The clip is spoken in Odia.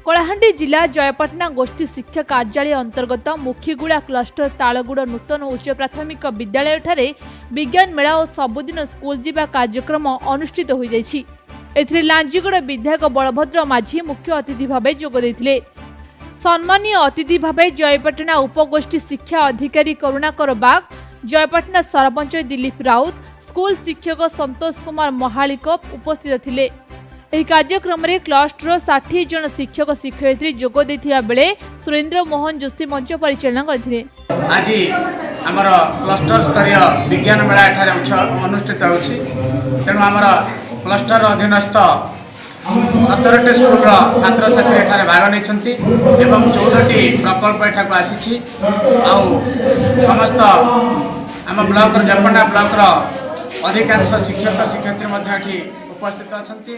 କଳାହାଣ୍ଡି ଜିଲ୍ଲା ଜୟପାଟଣା ଗୋଷ୍ଠୀ ଶିକ୍ଷା କାର୍ଯ୍ୟାଳୟ ଅନ୍ତର୍ଗତ ମୁଖିଗୁଡ଼ା କ୍ଲଷ୍ଟର ତାଳଗୁଡ଼ ନୂତନ ଉଚ୍ଚ ପ୍ରାଥମିକ ବିଦ୍ୟାଳୟଠାରେ ବିଜ୍ଞାନ ମେଳା ଓ ସବୁଦିନ ସ୍କୁଲ ଯିବା କାର୍ଯ୍ୟକ୍ରମ ଅନୁଷ୍ଠିତ ହୋଇଯାଇଛି। ଏଥିରେ ଲାଞ୍ଜିଗଡ଼ ବିଧାୟକ ବଳଭଦ୍ର ମାଝୀ ମୁଖ୍ୟ ଅତିଥି ଭାବେ ଯୋଗ ଦେଇଥିଲେ। ସମ୍ମାନୀୟ ଅତିଥି ଭାବେ ଜୟପାଟଣା ଉପଗୋଷ୍ଠୀ ଶିକ୍ଷା ଅଧିକାରୀ କରୁଣାକର ବାଗ, ଜୟପାଟଣା ସରପଞ୍ଚ ଦିଲ୍ଲୀପ ରାଉତ, ସ୍କୁଲ ଶିକ୍ଷକ ସନ୍ତୋଷ କୁମାର ମହାଳିକ ଉପସ୍ଥିତ ଥିଲେ। ଏହି କାର୍ଯ୍ୟକ୍ରମରେ କ୍ଲଷ୍ଟର 60 ଜଣ ଶିକ୍ଷକ ଶିକ୍ଷୟିତ୍ରୀ ଯୋଗ ଦେଇଥିବା ବେଳେ ସୁରେନ୍ଦ୍ର ମୋହନ ଯୋଶୀ ମଞ୍ଚ ପରିଚାଳନା କରିଥିଲେ। ଆଜି ଆମର କ୍ଲଷ୍ଟର ସ୍ତରୀୟ ବିଜ୍ଞାନ ମେଳା ଏଠାରେ ଅନୁଷ୍ଠିତ ହେଉଛି। ତେଣୁ ଆମର କ୍ଲଷ୍ଟର ଅଧୀନସ୍ଥ 17ଟି ସ୍କୁଲର ଛାତ୍ରଛାତ୍ରୀ ଏଠାରେ ଭାଗ ନେଇଛନ୍ତି ଏବଂ 14ଟି ପ୍ରକଳ୍ପ ଏଠାକୁ ଆସିଛି। ଆଉ ସମସ୍ତ ଆମ ବ୍ଲକର, ଜୟପାଟଣା ବ୍ଲକର ଅଧିକାଂଶ ଶିକ୍ଷକ ଶିକ୍ଷୟିତ୍ରୀ ମଧ୍ୟ ଏଠି ଉପସ୍ଥିତ ଅଛନ୍ତି।